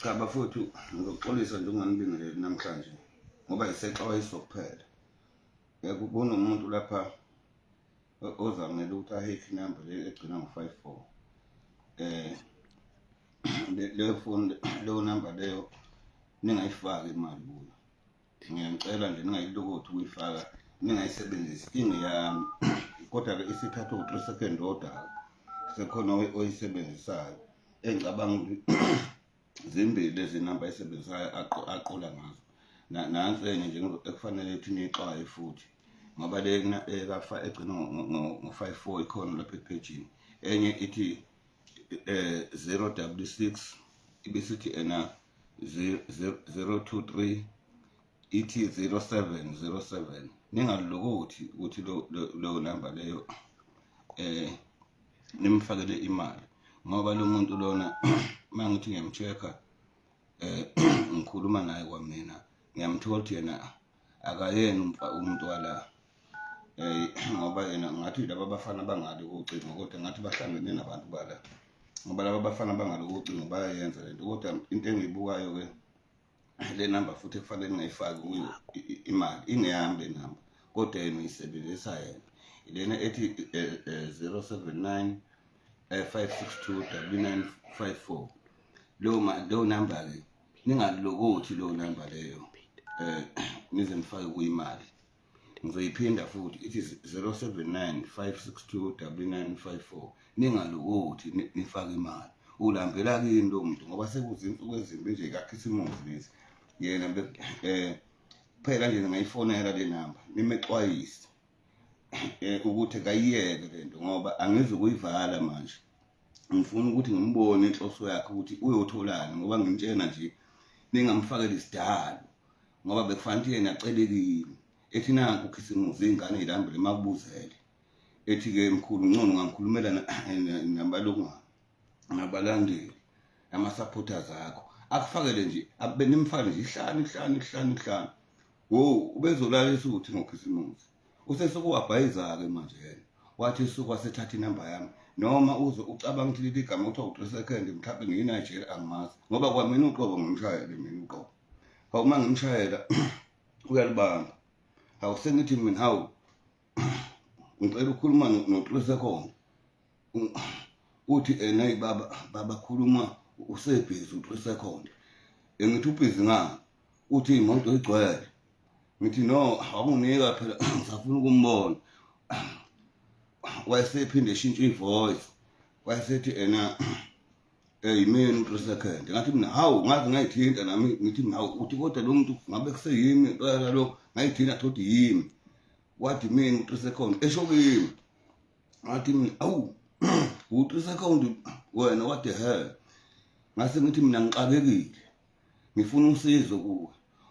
Cha bafowethu, ngizoxolisa nje ukunganibingeleli namhlanje ngoba isexwayiso kuphela. Kunomuntu lapha ozamele ukuthi ahekhe inamba le egcina ngo-five four. Leyo phone, leyo namba leyo ningayifaki imali kuyo. Ngiyangicela nje ningayilokothi ukuyifaka, ningayisebenzisi, ingeyami. Kodwa-ke isithathwe u-three second order, sekhona oyisebenzisayo engicabanga ukuthi zimbili lezi namba ayisebenzisayo aqola ngazo. Nansi enye nje ekufanele ukuthi niyixwaye futhi, ngoba le egcina ngo-five four ikhona lapha ephejini. Enye ithi zero W six, ibisithi ena zero two three, ithi 0707. Ningalokothi ukuthi leyo namba leyo nimfakele imali, ngoba lo muntu lona mangithi ngiyamcheck-a, ngikhuluma naye kwamina, ngiyamthola ukuthi yena akayena umuntu wala, ngoba yena ngathi laba bafana bangale kocingo, kodwa ngathi bahlangene nabantu bala, ngoba laba bafana bangale kocingo bayayenza lento. Kodwa into engiyibukayo ke, le namba futhi ekufanele ngingayifaki kuyo imali, ingeyami le namba, kodwa yena uyisebenzisa yena, lena ethi 079 562 9954. Leyo namba ke ningalokothi leyo namba leyo nize nifake kuyimali. Ngizoyiphinda futhi, ithi 079 562 9954. Ningalokothi nifake imali. Ulambela kini lo muntu, ngoba sekuzinsuku ezimbi nje kaKhisimusi lezi. Yena kuphela nje ningayifonela le namba nimexwayise ukuthi kayiyeke lento, ngoba angizukuyivala manje. Ngifuna ukuthi ngimbone inhloso yakhe ukuthi uyotholani, ngoba ngimtshena nje ningamfakeli isidalo, ngoba bekufanele ukuthi yena acele kimi, ethi nanku uKhisimusi, iy'ngane y'lambile, makubuzele, ethi-ke mkhulu ngcono ungangikhulumela nabalungwane nabalandeli nama-supporters akho, akufakele nje, nimfake nje ihlanu ihlanu ihlanu ihlanu. Wo, ubezolala esuthi ngoKhisimusi. Usesukuwabhayiza-ke manje yena, wathi esuku wasethatha inamba yami, noma uze ucabanga ukuthi leli gama kuthiwa u-three second, mhlawumbe ngiyiNigeria, angimazi, ngoba kwamina uqobo ngimshayele mina uqobo. Hawu, uma ngimshayela uyalibamba. Hawu, sengithi mina, hawu, ngicela ukukhuluma no-three second. Uthi ena, hey baba, baba khuluma, usebhizi u-three second. Ngithi ubhizi ngani? Uthi imoto igcwele. Ngithi no, akunginika phela, ngisafuna ukumbona. Wayesephinde eshintsha i-voice, wayesethi ena yimina u-three second. Ngathi mina hawu, ngaze ngayithinta nami, ngithi mina hawu, uthi kodwa lo muntu ngabe kuseyimi impela lo? Ngayithinta thothi yimi. Wathi mina u-three second, esho kimi. Ngathi mina awu, u-three second wena? What the hell? Ngase ngithi mina ngixakekile, ngifuna usizo kuwe.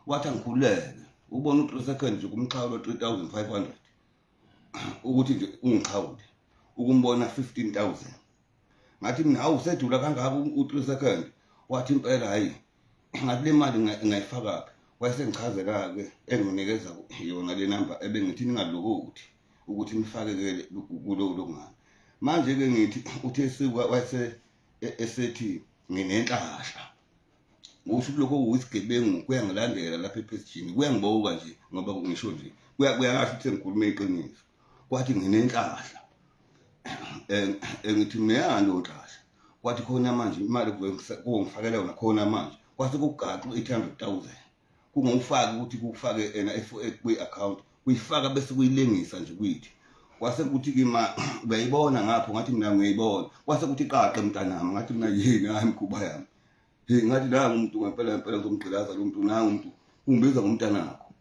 Wathi angikhululeke. Ubona u-three second nje kumxhawulo 3500 ukuthi nje ungixhawule, ukumbona 15,000. Ngathi mina hawu, usedula kangaka u-three second? Wathi impela hayi. Ngathi le mali ngayifakaphi? Wayesengichazela-ke, enginikeza yona le namba ebengithi ningalokothi ukuthi nifake-ke kulo longane. Manje-ke ngithi uthe wayese esethi nginenhlahla, kusho ukuthi lokho kuyisigebengu, kuyangilandela lapha ephesijini, kuyangibuka nje, ngoba ngisho nje kuyasho ukuthi sengikhuluma iqiniso. Kwathi nginenhlahla, ngithi mina yani leyo nhlahla? Kwathi khona manje imali kungifakela yona khona manje, kwase kugaxa u-800,000, kungufaki ukuthi kufake ena kwi-account, kuyifaka bese kuyilengisa nje kuyithi. Kwase kuthi ke ma uyayibona ngapho? Ngathi mina ngiyayibona. Kwase kuthi qaqe mntanami. Ngathi mina yini, hayi mkhuba yami, hey, ngathi la umuntu ngempela ngempela ngizomgqilaza lo muntu, nangu umuntu ungibiza ngomntanakho.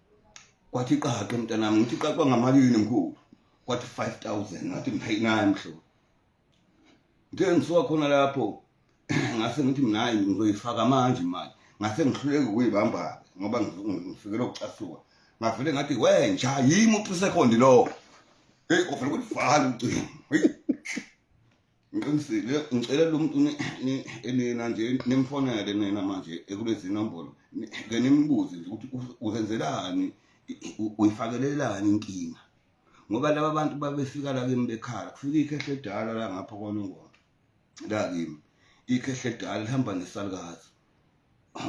Kwathi qaqe mntanami. Ngithi qaqwa ngamalini mkhulu? Kwathi 5000. Ngathi mina hayi, nayi mhlobo. Ngithe ngisuka khona lapho, ngase ngithi mina hayi, ngizoyifaka manje imali. Ngase ngihluleke ukuyibamba-ke, ngoba ngifikele ukucasuka. Ngavele ngathi wenja, yimi u-three second lo. Heyi, kwavele ukuthi vala ucingo. Heyi, ngiqinisile, ngicela lo muntu nina nje nimfonele nina manje ekulezi nombolo, ke nimbuze nje ukuthi uzenzelani, uyifakelelani inkinga, ngoba laba bantu babefika la kimi bekhala. Kufika ikhehle edala la ngapha kwaNongoma la kimi, ikhehle edala lihamba nesalukazi.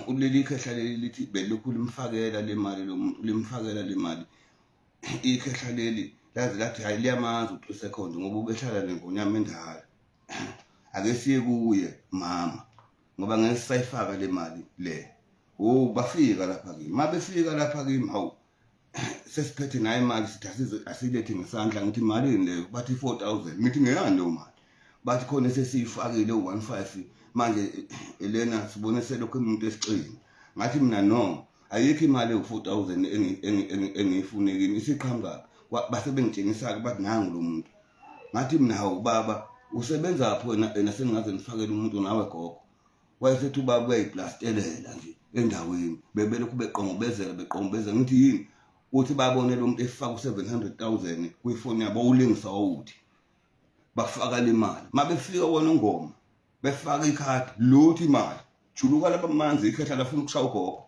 Leli khehla leli lithi belokhu limfakela le mali lo muntu, limfakela le mali. Ikhehla leli laze lathi hayi liyamazi u-3 second ngoba ubehlala nengonyama endala. Ake siye kuye mama ngoba ngeke sisayifaka le mali le. Oh bafika lapha kimi. Mabefika lapha kimi hawu sesiphethe naye imali sithi asilethe ngesandla ngithi malini leyo bathi 4000 ngithi ngeyani leyo mali bathi khona esesiyifakile u-15 manje lena sibone selokhu umuntu esixini ngathi mina no ayikho imali ewu-4000 engiyifune kini isiqhamukaphi base bengitshengisa-ke bathi nangu lo muntu ngathi mina hawu baba usebenzaphi wena ena sengingaze ngifakele umuntu nawe gogo Wayesethi ubaba uyayiplastelela nje endaweni bebelokhu beqongobezela beqongobezela ngithi yini uthi babone lo muntu efaka u-700 000 kwifoni yabo ulingisa wawuthi bafaka le mali uma befika kona ngoma befaka ikhadi lutho imali juluka laba manzi ikhehla lafuna ukushaya ugogo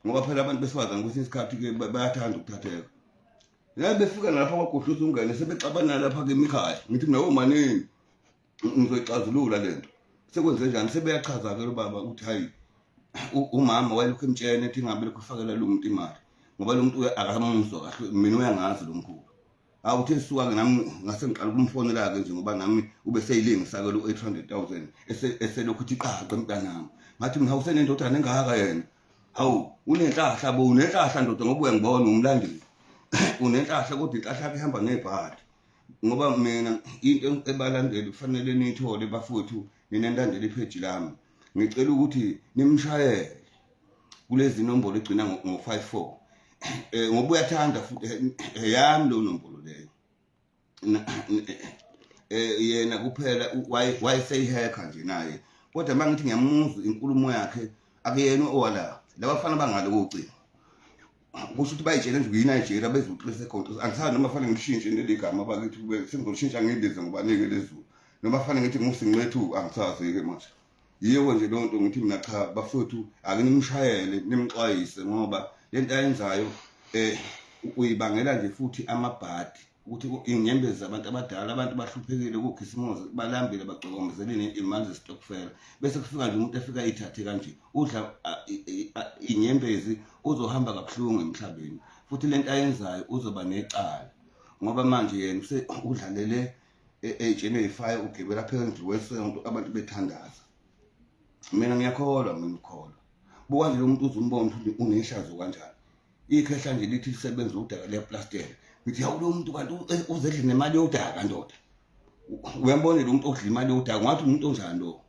ngoba phela abantu besifazane kwesinye isikhathi-ke bayathanda ukuthatheka la befika nalapha kwaguhluza ungene sebexabana lapha kemikhaya ngithi mina womanini ngizoyixazulula lento sekwenze njani sebeyachaza ke baba ukuthi hayi umama wayelokhu emtshena ethi ngabe lokhu ufakela lo muntu imali ngoba lo muntu akamuzwa kahle mina uyangazi lo mkhulu awu uthe suka-ke nami ngase ngiqala ukumfonela-ke nje ngoba nami ube seyilengisa-ke lo 800 000 eselokhu ithi qaqe mntanami ngathi mina usenendodana engaka yena hawu unenhlahla bo unenhlahla ndoda ngoba uyangibona umlandeli unenhlahla kodwa inhlahla yakhe ihamba ngebhadi ngoba mina into ebalandeli kufanele niyithole bafowethu nina nilandela ipheji lami ngicela ukuthi nimshayele kulezi nombolo egcina ngo-54 eh ngoba uyathanda futhi eh, eh, yami lo nombolo leyo eh yena kuphela wayeseyihekha nje naye kodwa uma ngithi ngiyamuzwa inkulumo yakhe akuyena owala labafana bangale kocingo kusho ukuthi bayitshele nje uyiNigeria bezoqinisa ekhonto angisazi noma fanele ngilishintshe leli gama bakithi kube sengizolishintsha ngilize ngoba nike lezulu noma fanele ngithi ngusinqethu angisazi-ke manje yiyo nje leyo nto ngithi mina cha bafowethu ake nimshayele nimxwayise ngoba le nto ayenzayo um uyibangela nje futhi amabhadi ukuthi inyembezi zabantu abadala abantu bahluphekile kukhisimuzi balambile bagcokomezeleni imali zesitokfela bese kufika nje umuntu efika eyithathe kanje udla inyembezi uzohamba kabuhlungu emhlabeni futhi lento ayenzayo uzoba necala ngoba manje yena udlalele e, ey'tsheni ey'fayo ugibela phezulu kwesonto abantu bethandaza mina ngiyakholwa mina ukholwa buka nje lo muntu uze umbone ukuthi unehlazo kanjani ikhehla nje lithi lisebenza udaka liyaplastela ngithi hawu lo muntu kanti eh, uzedle nemali yodaka ndoda uyambona lo muntu odla imali yodaka ngathi umuntu onjani lo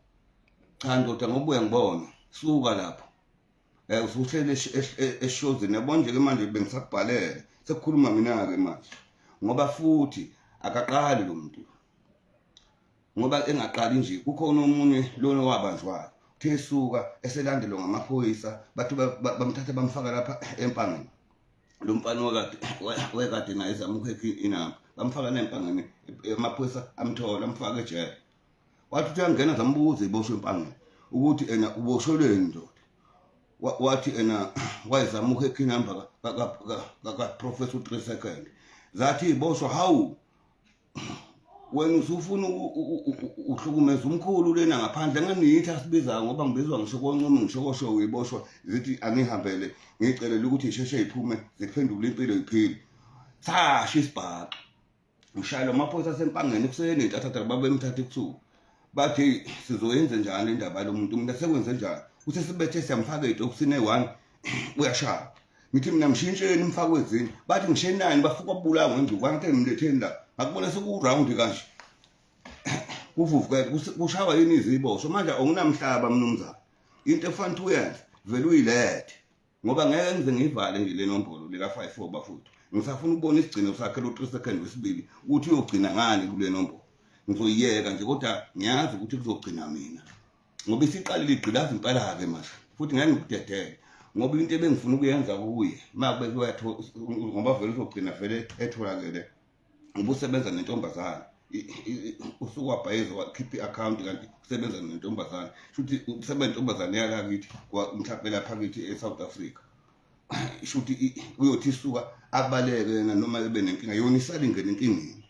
cha ndoda ngoba uyangibona suka lapho um usuhlele eshozini yabona nje-ke manje bengisakubhalele sekukhuluma mina-ke manje ngoba futhi akaqali lo muntu ngoba engaqali nje kukhona omunye lona owabanjwayo uthe esuka eselandelwa ngamaphoyisa bathi bamthatha bamfaka lapha empangeni lo mfana wakade wekade naye ezama ukuhekha inamba bamfaka nempangeni amaphoyisa amthola amfaka ejele wathi uthi uyangena zambuza iboshwe empangeni ukuthi ena uboshelweni ndoda wathi ena wayezama ukuhekha inamba kaprofessor u-3 second zathi iboshwa hawu wena usufuna uhlukumeza umkhulu lena ngaphandle nganiyithi asibizayo ngoba ngibizwa ngisho koncumo ngisho kosho uyiboshwa zithi angihambele ngicelele ukuthi isheshe iphume ziphendule impilo iphile sasho isibhaxu ngishayelwa amaphoyisa asempangeni ekuseni ntathatha babemthatha ebusuku bathi sizoyenze njani indaba yalo muntu mina sekwenze njani uthe sibethe siyamfaka etokisini eyi-one uyashaya ngithi mina ngishintsheni umfako wezinye bathi ngishenani bafuka babulawa ngenduku angathi ngimletheni la ngakubona sekurawundi kanje kuvuvukele kushawa yini iziboshwa manje awunamhlaba mnumzane into efanele uyenze vele uyilethe ngoba ngeke ngize ngiyivale nje le nombolo lika-five four bafuthu ngisafuna ukubona isigcino sakhe lo 3 second wesibili ukuthi uyogcina ngani kule nombolo ngizoyiyeka nje kodwa ngiyazi ukuthi kuzogcina mina ngoba isiqalile igqilaza impela-ke manje futhi ngeke ngikudedele ngoba into ebengifuna ukuyenza kuye uma kube ngoba vele uzogcina vele etholakele ngoba usebenza nentombazane usukwabhayiza wakhipha i-akhawunti kanti usebenza nentombazane shuthi usebenza intombazane yalakithi mhlawumbe lapha kithi e-South Africa shuthi uyothi isuka abaleke yena noma ebe nenkinga yona isale ingene enkingeni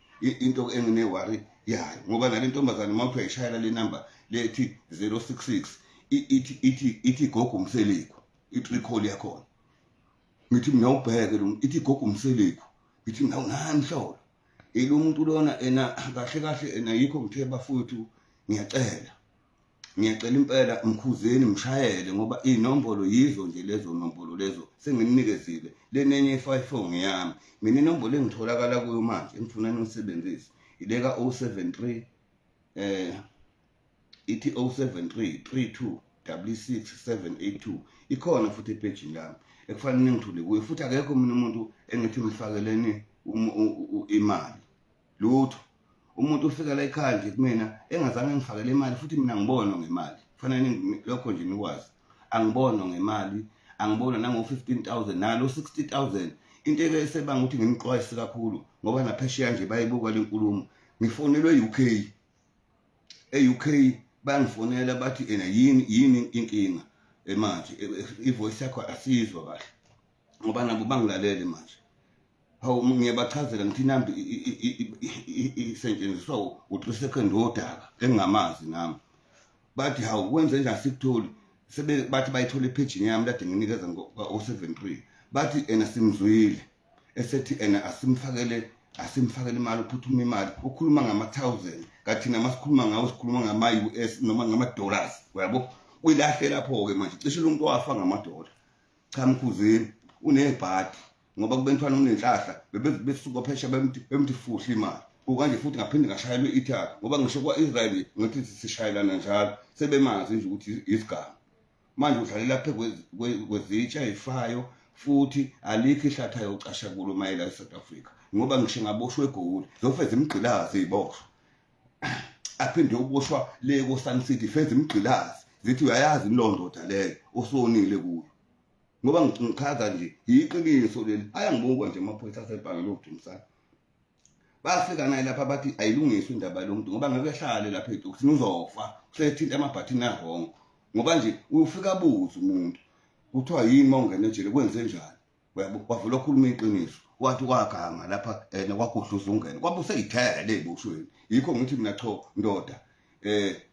into engine-worry yayo ngoba nale ntombazane uma kuthiwa ishayela le number lethi 066 ithi ithi ithi gogo umseleku i-tricol yakhona. Ngithi mina ubheke lo ithi gogo umseleku, ngithi mina unani hlolo ilo muntu lona ena kahle kahle ena. Yikho ngithe bafowethu, ngiyacela, ngiyacela impela, mkhuzeni, mshayele, ngoba iy'nombolo yizo nje lezo nombolo lezo senginikezile. Lenenye i-54 ngeyami mina. Inombolo engitholakala kuyo manje engifuna nisebenzise ileka 073, ithi 073 32 66 782. Ikhona futhi epejini lami ekufanele ngithole kuyo. Futhi akekho mina umuntu engithi mfakeleni imali, lutho. Umuntu ufika la ekhaya nje kumina engazange ngifakele imali, futhi mina ngibonwa ngemali. Kufanele lokho nje nikwazi, angibonwa ngemali, angibonwa nango-15 000 nalo 60 000. Into eke esebanga ukuthi ngimxwayise kakhulu, ngoba naphesheya nje bayibuka le nkulumo. Ngifonelwe e-UK, e-UK bangifonela bathi ena yini yini inkinga manje, i-voice yakho asiyizwa kahle, ngoba nabo bangilalele manje. Hawu, ngiyabachazela ngithi inamba isetshenziswa u-3 second wodaka engingamazi nami. Bathi hawu, kwenze njani sikutholi? Sebe bathi bayithola ephejini yami kade nginikeza ngo-073. Bathi ena simzwile esethi ena asimfakele imali, uphuthuma imali, ukhuluma ngama-thousand, kathina masikhuluma ngawo sikhuluma ngama-US noma ngama-dollars, uyabo. Uyilahle lapho-ke manje, cishe lo muntu wafa ngamadola. Cha, mkhuzeni, unebhadi, ngoba kube mthwana unenhlahla besuka phesha bemthi fuhla imali kukanje. Futhi ngaphinde ngashayelwa i-Italy, ngoba ngisho kwa-Israel ngathi sishayelana njalo, sebemazi nje ukuthi isigaba manje udlalela phe kwezitsha ezifayo. Futhi alikho ihlathi ayocasha kulo mayela e-South Africa, ngoba ngisho ngaboshwa eGoli zofeza imigqilazi iziboshwa, aphinde uboshwa le ko-Sun City feza imigqilazi, zithi uyayazi leyo ndoda leyo osonile kuyo. Ngoba ngichaza nje, yiqiniso leli. Ayangibuka nje amaphoyisa asebhange lokudumisana, bafika naye lapha, bathi ayilungiswe indaba yalo muntu, ngoba ngeke ehlale lapha etokisini, uzofa usethinta amabhathini a-wrong. Ngoba nje uyofika abuze umuntu, kuthiwa yini uma ungena ejele, kwenze njani, uyabo. Wavula okhuluma iqiniso, wathi kwaganga lapha ena kwagudluza ungene kwabe useyithele ey'boshweni. Yikho ngithi mina cho ndoda,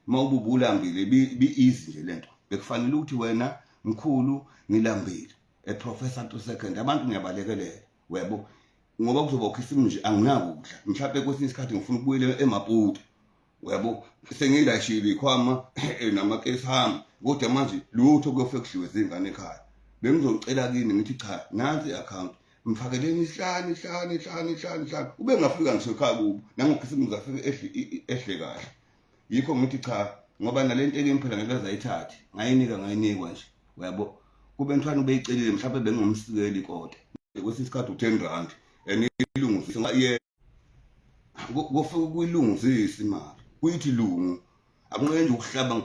mawububulambile bi easy nje lento, bekufanele ukuthi wena mkhulu ngilambile, professor 2 second abantu ngiyabalekelela, uyabo, ngoba kuzoba ukhisimu nje anginakudla. Mhlawumbe kwesinye isikhathi ngifuna ukubuyela eMaputo, uyabo, sengilayishile ikhwama namakesi ami, kodwa manje lutho, kuyofike kudliwe zingane ekhaya. Bengizocela kini, ngithi cha, nansi i-account, mfakeleni ihlanu ihlanu ihlanu ihlanu ihlanu, ube ngafika ngisho ekhaya kubo nangokhisimusi afike ehle kahle. Yikho ngithi cha, ngoba nalento ekimi phela ngeke azayithathe, ngayinika ngayinikwa nje, uyabo. Kube mthwana ubeyicelile, mhlawumbe bengingumsikeli ikota, kwesinye isikhathi u-10 rand and ilungise ye kufike kuyilungise imali, kuyithi lungu akunqeni nje ukuhlaba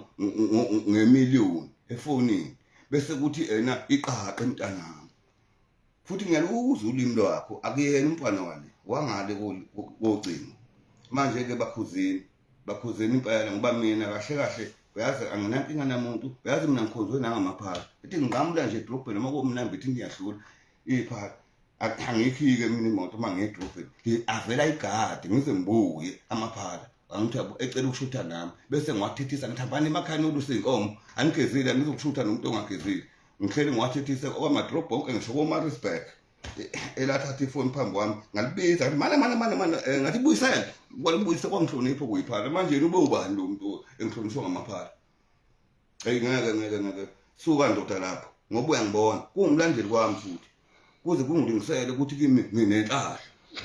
ngemiliyoni efonini bese kuthi ena iqaqe mntanami. Futhi ngiyaluzwa ulimi lwakho, akuyena umntwana wale wangale kocingo. Manje-ke bakhuzeni, bakhuzeni impela, ngoba mina kahle kahle uyazi anginankinga namuntu. Uyazi mina ngikhonzwe nangamaphara, ethi ngiqamula nje edolobheni noma komnambi, ethi ngiyahlula iphara, angikhike mina imoto uma ngiye edolobheni, avela igadi ngize ngibuye amaphara. Angithi yabo ecela ukushutha nami, bese ngiwathethisa, ngithi hambani emakhaya noluse iy'nkomo, angigezile, angizokushutha nomuntu ongagezile. Ngihleli ngiwathethise okwamadrobho onke, ngisho koMaritzburg. Elathatha ifoni phambi kwami, ngalibiza, ngathi mana mana mana mana, ngathi buyisele, kwalibuyise, kwangihlonipha okuyiphara. Manje yena ube ubani lo muntu engihlonishwa ngamaphara? Eyi, ngeke ngeke ngeke, suka ndoda lapho, ngoba uyangibona kuwumlandeli kwami, futhi kuze kungilingisele ukuthi kimi nginenhlahla,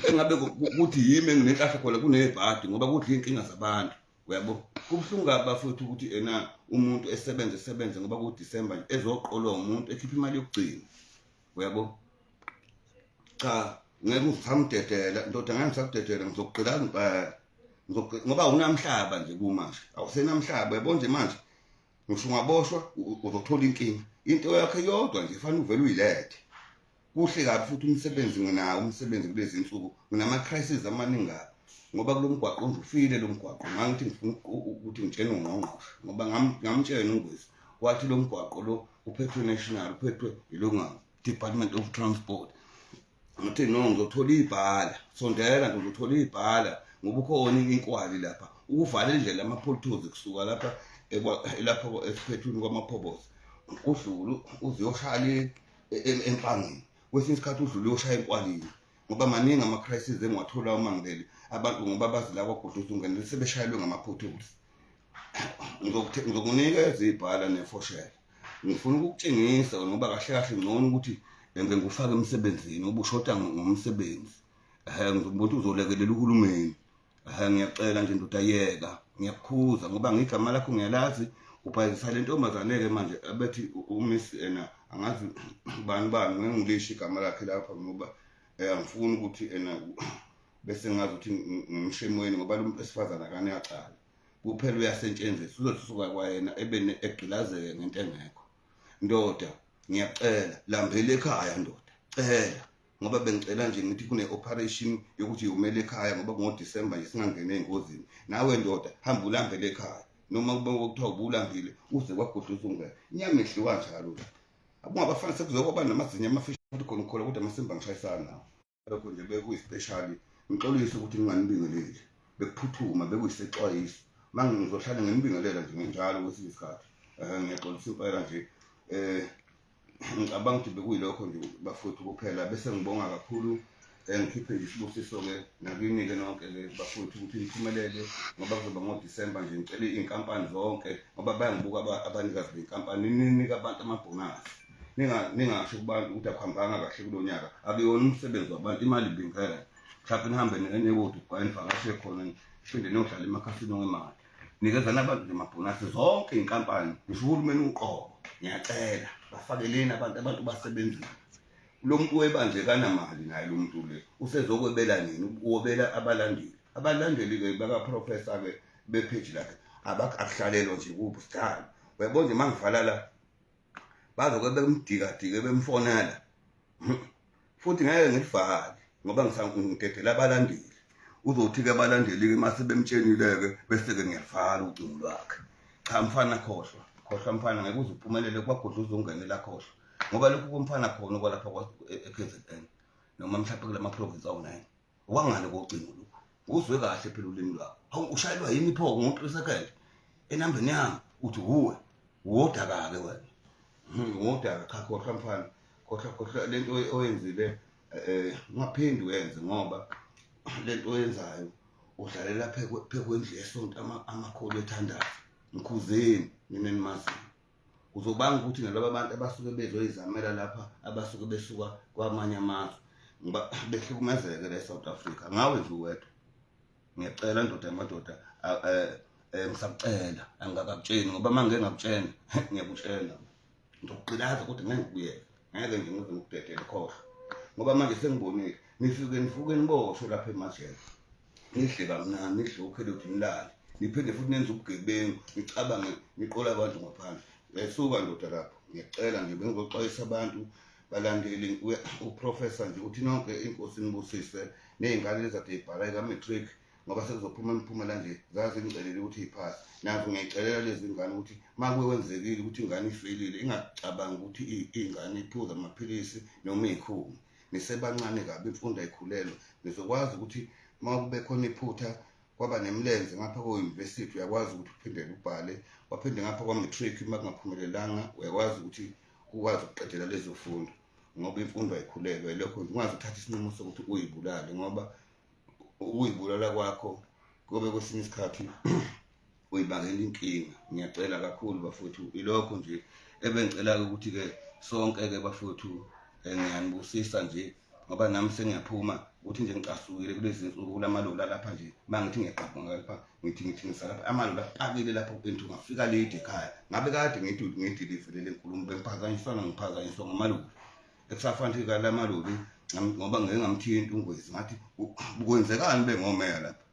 engabe kuthi yimi enginenhlahla khona kunebhadi, ngoba kudla iy'nkinga zabantu, uyabo. Kubuhlungu kabi bafowethu ukuthi ena umuntu esebenze esebenze, ngoba kuDisemba nje ezoqolwa umuntu ekhipha imali yokugcina, uyabo. Cha, ngeke usamdedela ndoda, ngeke ngisakudedela, ngizokugqilaza impela, ngoba awunamhlaba nje kumanje, awusenamhlaba, uyabo nje manje ngisho ungaboshwa uzothola inkinga. Into yakho yodwa nje fanele uvele uyilethe kuhle kabi. Futhi umsebenzi nginawo umsebenzi kulezi insuku, nginama-crisis amaningi kabi, ngoba kulo mgwaqo nje ufile lo mgwaqo. Ngangithi ngifuna ukuthi ngitshene ungqongqoshe, ngoba ngamtshena uNgwezi, wathi lo mgwaqo lo uphethwe national, uphethwe ilunga Department of Transport. Ngathi no, ngizothola ibhala, sondela nje, uzothola ibhala, ngoba ukhona inkwali lapha ukuvala indlela ama-potholes kusuka lapha. lapho esiphethwini kwamaphoboza udlule uze uyoshaya le empangeni kwesinye isikhathi udlule uyoshaya enkwalini ngoba maningi ama-crisis engiwathola uma ngilele abantu ngoba bazi la kwagudluza ungenele sebeshayelwe ngama-potholes. Ngizokunikeza ibhala nefoshela, ngifuna ukukutshengisa ngoba kahle kahle ngcono ukuthi ngikufake emsebenzini ngoba ushoda ngomsebenzi. Ngizobona ukuthi uzolekelela uhulumeni. Ngiyacela nje ndoda, yeka, ngiyakukhuza ngoba ngigama lakho ngiyalazi. Ubhayizisa le ntombazane-ke manje abethi umiss ena angazi bani bani, ngeke ngilisho igama lakhe lapha ngoba angifuni ukuthi ena bese ngazi ukuthi ngimshemweni ngoba lo muntu wesifazane akanacala kuphela uyasetshenziswa, uzothi usuka kwayena ebe egqilazeke ngento engekho. Ndoda, ngiyacela, lambela ekhaya ndoda, cela ngoba bengicela nje ngithi kune-operation yokuthi yomele ekhaya ngoba kungoDisemba nje singangena ey'ngozini. Nawe ndoda, hamba ulambele ekhaya noma kube kuthiwa ubulambile uze kwagudluza ungene inyama idliwa njalo la. Akungabafana sekuzokwaba namazinyo amafisha futhi khona ukukholwa kodwa amasimba ngishayisana nawo. Lokho nje bekuyispeshali, ngixolise ukuthi nginganibingeleli, bekuphuthuma, bekuyisexwayiso. Uma ngizohlale nginibingelela nje njalo kwesinye isikhathi. Ngiyaxolisa impela nje. Ngicabanga ukuthi bekuyilokho nje bafowethu kuphela, bese ngibonga kakhulu. Ngikhiphe nje isibusiso-ke nakini-ke nonke-ke bafowethu ukuthi niphumelele ngoba kuzoba ngoDisemba nje. Ngicela iy'nkampani zonke ngoba bayangibuka abanikazi bey'nkampani, ninike abantu amabhonasi, ningasho kubantu ukuthi akuhambanga kahle kulo nyaka. Akuyona umsebenzi wabantu, imali ibingena, mhlawumbe nihambe niye nivakashe khona, niphinde niyodlala emakhasini ngemali. Nikezani abantu nje amabhonasi, zonke iy'nkampani, ngisho uhulumeni uqobo, ngiyacela bafakeleni abantu, abantu basebenzile. Lo muntu webanje kanamali naye lo muntu le usezokwebela nini? Uwobela abalandeli, abalandeli-ke bakaprofesa-ke bepheji lakhe akuhlalelwa nje kubo sidalo. Uyabona nje uma ngivala la bazoke bemdikadike bemfonela futhi ngeke ngilivale ngoba ngidedela abalandeli. Uzothi-ke abalandeli-ke uma sebemtshenile-ke bese-ke ngiyalivala ucingo lwakhe. Cha mfana, khohlwa, khohlwa mfana, ngeke uze uphumelele kwagudla uzongenela, khohlwa ngoba lokhu komfana khona okwalapha e-KZN noma mhlawumbe kula ma-province awu-9 okwangale kocingo lokhu. Uzwe kahle phela ulimi lwakho. Hawu, ushayelwa yimi pho ngo-3 second enambeni yami uthi wuwe wodaka-ke wena, wodaka. Cha, khohlwa mfana, khohlwa, khohlwa lento oyenzile, ungaphindi uyenze ngoba lento oyenzayo udlalela phekwendlu yesonto amakhulu ethandazo. Mkhuzeni nina enimaziyo, kuzobanga ukuthi nalaba bantu abasuke bezoyizamela lapha, abasuke besuka kwamanye amazwe ngoba behlukumezeke la e-South Africa ngawe nje uwedwa. Ngiyacela ndoda yamadoda, ngisakucela, angikakutsheni ngoba uma ngike ngakutshena ngiyakutshena, ngizokugqilaza kodwa ngeke ngikuyeke, ngeke nje ngize ngikudedele, khohlwa ngoba manje sengibonile nifike nifuke niboshwe lapha emajele, nidle kamnandi, nidle ukhelothi, nilale, niphinde futhi nenze ubugebengu, nicabange niqola abantu ngaphandle. Suka ndoda lapho, ngiyacela nje, bengizoxwayisa abantu balandeli uprofessor nje uthi nonke inkosi nibusise ney'ngane lezade y'bhala ika-matric ngoba sekuzophuma imiphumela nje, zaze ngicelele ukuthi iphase nazo. Ngiyayicelela lezi ngane ukuthi uma kuke kwenzekile ukuthi ingane ifelile ingacabangi ukuthi ingane iphuza amaphilisi noma iy'khungu. Nisebancane kabi, imfundo ayikhulelwa. Nizokwazi ukuthi uma kube khona iphutha kwaba nemilenze ngapha ko-university, uyakwazi ukuthi uphindele ubhale, waphinde ngapha kwa-matric uma kungaphumelelanga, uyakwazi ukuthi ukwazi ukuqedela lezo fundo ngoba imfundo ayikhulelwa. Yilokho nje, ungaze uthathe isinqumo sokuthi uyibulale ngoba ukuyibulala kwakho kobe kwesinye isikhathi uyibangela inkinga. Ngiyacela kakhulu bafowethu, ilokho nje ebengicela-ke ukuthi-ke sonke-ke bafowethu, ngiyanibusisa nje ngoba nami sengiyaphuma ukuthi nje ngicasukile kulezi nsuku kulamaloli alapha nje. Uma ngithi ngiyaqabunga lapha, ngithi ngisalapha, amaloli apakile lapho into ngafika late ekhaya, ngabe kade ngithi ngidilivele le nkulumo, bengiphazanyiswana, ngiphazanyiswa ngamaloli ekusafanele kala maloli ngoba ngeke ngamthinta uNgwezi. Ngathi kwenzekani bengomeya lapha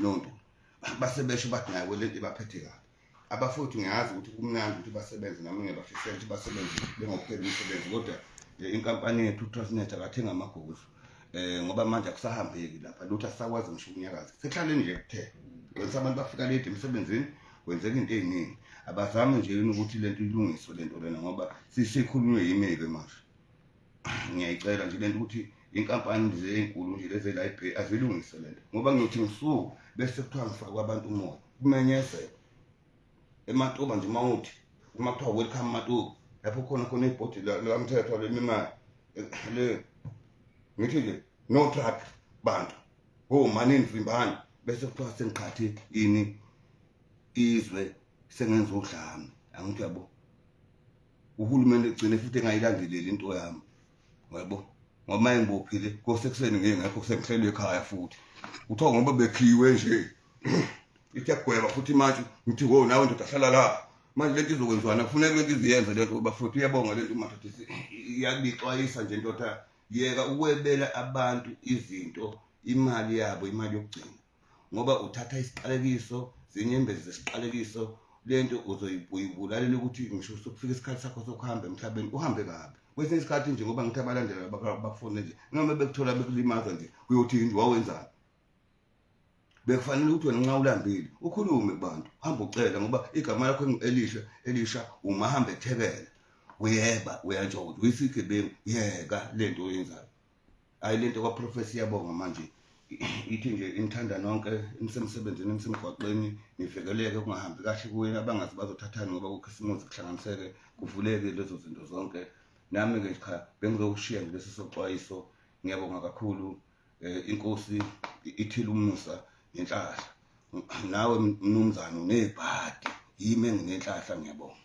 nonto base besho bathi nayo lento ibaphethe kabi abafowethu. Ngiyazi ukuthi kumnandi ukuthi basebenze, nami ngiyabafisela ukuthi basebenze bengokuphela umsebenzi, kodwa inkampani yethu uTransnet akathenga amaguzu ngoba manje akusahambeki lapha lutho, asisakwazi ngisho ukunyakaza, sekuhlaleni nje kuthela kwenza abantu bafika late emsebenzini, kwenzeka into ey'ningi. Abazami nje yini ukuthi lento ilungiswe lento lena ngoba sikhulunywe yimi-ke manje. Ngiyayicela nje lento ukuthi inkampani nje ey'nkulu nje lezi elayibheri azilungise lento ngoba ngiyothi ngisuke bese kuthiwa ngifakwe abantu umoya kumenyezelwa. Ematuba nje mawuthi uma kuthiwa welcome Matuba lapho khona khona ibhodi likamthetho lemimali le ngithi nje no truck bantu omanini vimbani bese kuthiwa sengiqhathe ini izwe sengenza udlame angithi yabo uhulumeni egcine futhi engayilandeleli into yami yabo ngoba uma engibophile kosekuseni ngeke ngekho sengihlelwe ekhaya futhi kuthiwa ngoba bekhiwe nje ithi yagweba futhi manje ngithi wo nawe ndoda hlala la manje lento izokwenziwana kufuneka lento iziyenze lento bafuthu iyabonga lento madoda iyabixwayisa nje ndoda yeka ukwebela abantu izinto imali yabo imali yokugcina ngoba uthatha isiqalekiso zinyembezi zesiqalekiso lento uzoyibulalela ukuthi ngisho sokufika isikhathi sakho sokuhamba emhlabeni uhambe kabi kwesinye isikhathi nje ngoba ngithi abalandela bakufune nje noma bekuthola bekulimaza nje uyothi nje wawenzani bekufanele ukuthi wena nxa ulambile ukhulume kubantu hamba ucela ngoba igama lakho elisha elisha uma hamba ethekela uyeba uyantshontsha uyisigebengu yeka lento oyenzayo Hayi lento kwaProphet siyabonga manje ithi nje inithanda nonke nisemsebenzini nisemgwaqeni nivikeleke kungahambi kahle kuwena abangazi bazothathani ngoba kukhisimusi kuhlanganiseke kuvuleke lezo zinto zonke nami-ke cha bengizokushiya nje lesi soxwayiso ngiyabonga kakhulu um inkosi ithile umusa nenhlahla nawe mnumzane unebhadi yimi enginenhlahla ngiyabonga.